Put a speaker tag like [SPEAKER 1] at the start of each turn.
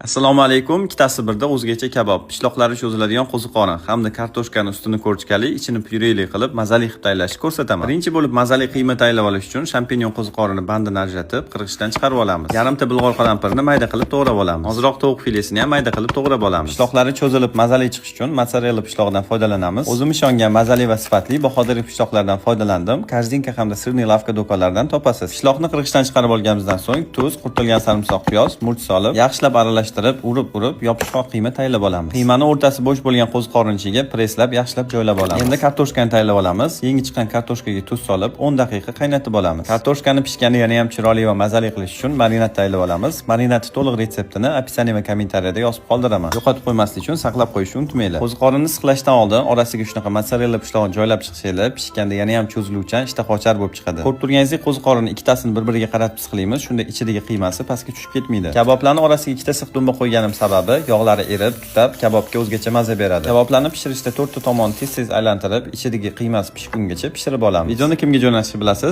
[SPEAKER 1] Assalomu alaykum. Ikkitasi birda o'zgacha kabob. Pishloqlari cho'ziladigan qo'ziqorin hamda kartoshkani ustini корочка li, ichini pyureli qilib, mazali qilib tayyorlashni ko'rsataman. Birinchi bo'lib mazali qiyma tayyorlab olish uchun shampinyon qo'ziqorini bandini ajratib, qirg'ichdan chiqarib olamiz. Yarimta bulg'or qalampirni mayda qilib to'g'rab olamiz. Ozroq tovuq filesini ham mayda qilib to'g'rab olamiz. Pishloqlari cho'zilib mazali chiqish uchun mozzarella pishlog'idan foydalanamiz. O'zim ishongan mazali va sifatli Bahodir pishloqlardan foydalandim. Korzinka hamda Сырный лавка do'konlaridan topasiz. Pishloqni qirg'ichdan chiqarib olganimizdan so'ng tuz, quritilgan sarimsoq piyoz, murch solib, yaxshilab aralashtirib, urib-urib yopishqoq qiyma tayyorlab olamiz. Qiymani o'rtasi bo'sh bo'lgan qo'ziqorin ichiga presslab, yaxshilab joylab olamiz. Endi kartoshkani tayyorlab olamiz. Yangi chiqqan kartoshkaga tuz solib, 10 daqiqa qaynatib olamiz. Kartoshkani pishgani yana ham chiroyli va mazali qilish uchun marinad tayyorlab olamiz. Marinadni to'liq retseptini описание va kommentariyada yozib qoldiraman. Yo'qotib qo'ymaslik uchun saqlab qo'yishni unutmanglar. Qo'ziqorinni siqlashdan oldin orasiga shunaqa mozzarella pishlog'ini joylab chiqsanglar, pishganda yana ham cho'ziluvchan, ishtahaochar bo'lib chiqadi. Ko'rib turganingizdek, qo'ziqorinni ikkitasini bir-biriga qaratib siqlaymiz. Shunda ichidagi qiymasi pastga tushib ketmaydi. Kaboblarni orasiga ikkita six dumba qo'yganim sababi yog'lari erib, tutab, kabobga o'zgacha maza beradi. Kaboblarni pishirishda to'rtta tomonni tez-tez aylantirib, ichidagi qiymasi pishgungacha pishirib olamiz. Videoni kimga jo'natishni bilasiz.